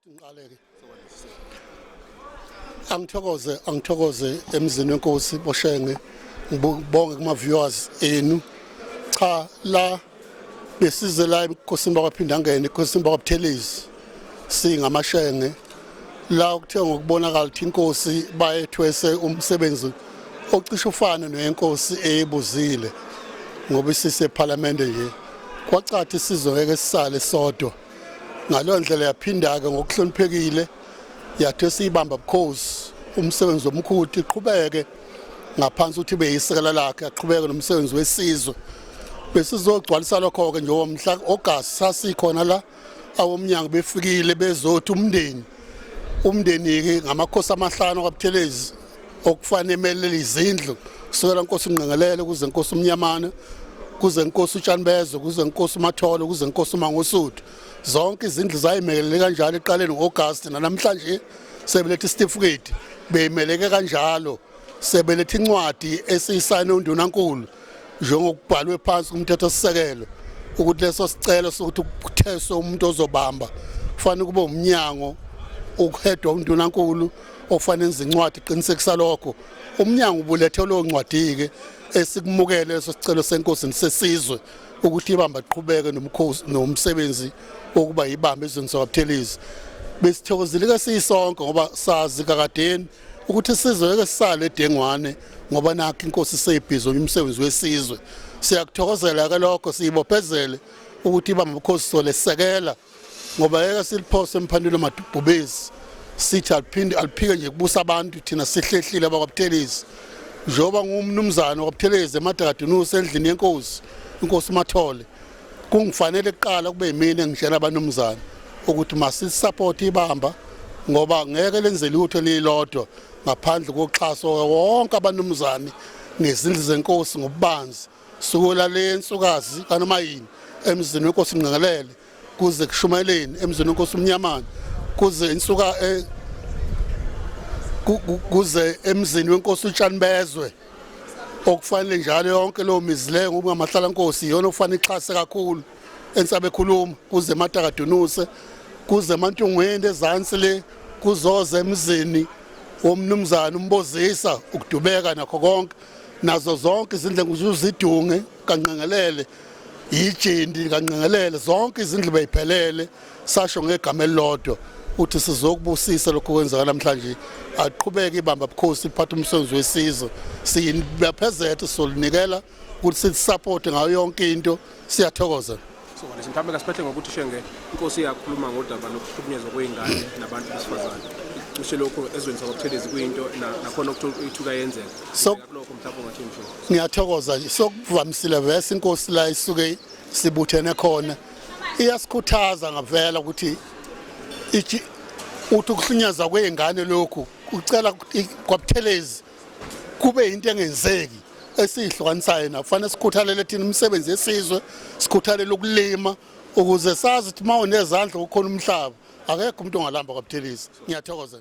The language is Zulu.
Ngiqaleke. Angithokoze, angithokoze emzini wenkosi Boshenge. Ngibonge kuma viewers enu. Cha, la besize la enkosini bakwaPhindangene, enkosini bakwaButhelezi. Singamashenge. La kuthe ngokubonakala ukuthi inkosi bayethwese umsebenzi ocishe ufane noyenkosi eyebuzile ngoba isisephalamende nje. Kwacathi isizwe ngeke sisale sodwa. Ngaleyo ndlela yaphinda-ke ngokuhloniphekile yathi esiyibamba bukhosi umsebenzi omkhulu iqhubeke ngaphansi ukuthi ibe yisekela lakhe, aqhubeke nomsebenzi wesizwe. Besizogcwalisa lokho-ke njengoba mhla August sasikhona la awomnyango befikile bezothi umndeni-ke ngamakhosi amahlanu kwaButhelezi okufanele emelele izindlu kusukela inkosi uNgqengelele kuze inkosi uMnyamana kuze inkosi uTshanibezwe kuze inkosi uMatholo kuze inkosi uMangosuthu. Zonke izindlu zayimelele kanjalo eqaleni ngo-August, namhlanje sebeletha isitifiketi beyimeleke kanjalo, sebeletha incwadi esiyisayine undunankulu njengokubhalwe phansi kumthetho sisekelo ukuthi leso sicelo sokuthi kutheswe umuntu ozobamba kufanele kube umnyango ukuhedwa undunankulu ofanele enze incwadi iqinisekisa lokho. Umnyango ubulethe leyo ncwadi-ke esikumukele leso sicelo senkosi sesizwe ukuthi ibamba iqhubeke nomkhosi nomsebenzi wokuba ibambe ezweni sakwaButhelezi. Besithokozile ke siyisonke ngoba sazi kakadeni ukuthi isizwe ke sisale edengwane ngoba nakho inkosi seyibhizi umsebenzi wesizwe. Siyakuthokozela ke lokho, siyibophezele ukuthi ibamba ubukhosi solesekela ngoba ngeke siliphose emphandwini amadubhubezi sithi aliphinde aliphike nje kubusa abantu. Thina sihlehlile abakwaButhelezi njengoba ngumnumzane wakwaButhelezi eMadakadunusa endlini yenkosi, inkosi uMathole, kungifanele kuqala kube yimina engitshela abanumzane ukuthi masisupport ibamba ngoba ngeke lenze lutho elilodwa ngaphandle koxhaso wonke abanumzane ngezindlu zenkosi ngobubanzi, sukela le nsukazi kanoma yini emzini wenkosi Ngqengelele kuze kushumayeleni emzini wenkosi uMnyamana kuze insuka kuze emzini wenkosi uTshanibezwe okufanele njalo yonke leyo mizi leyo ngoba ngamahlala nkosi iyona okufanele ixhase kakhulu ensabe ekhuluma kuze eMatakadunuse kuze eMantungweni ezansi le kuzoze emzini womnumzane uMbozisa ukudubeka nakho konke nazo zonke izindlu uzidunge kaNqengelele yijindi kaNqengelele zonke izindlu beyiphelele. Sasho ngegama elilodwa uthi sizokubusisa lokho kwenzeka namhlanje, aqhubeke ibamba bukhosi liphatha umsebenzi wesizwe. Siyibaphezethe solinikela ukuthi sisupport ngayo yonke into. Siyathokoza. So mhlawumbe kasiphethe ngokuthi shenge inkosi iyakhuluma ngodaba lokuhlukunyezwa kwey'ngane nabantu besifazane, cishe lokhu ezweni sakwaButhelezi kuyinto nakhona ukuthi ithuka yenzeka. Kulokho mhlawumbe ungathini shenge? Ngiyathokoza nje, sokuvamisile vese inkosi la isuke sibuthene khona iyasikhuthaza ngavela ukuthi uthi ukuhlunyezwa kwey'ngane lokhu ucela kwaButhelezi kube into engenzeki esiyihlukanisayo na kufanele sikhuthalele thina imisebenzi yesizwe, sikhuthalele ukulima ukuze sazi ukuthi uma unezandla kukhona umhlaba, akekho umuntu ongalamba kwaButhelezi. Ngiyathokoza.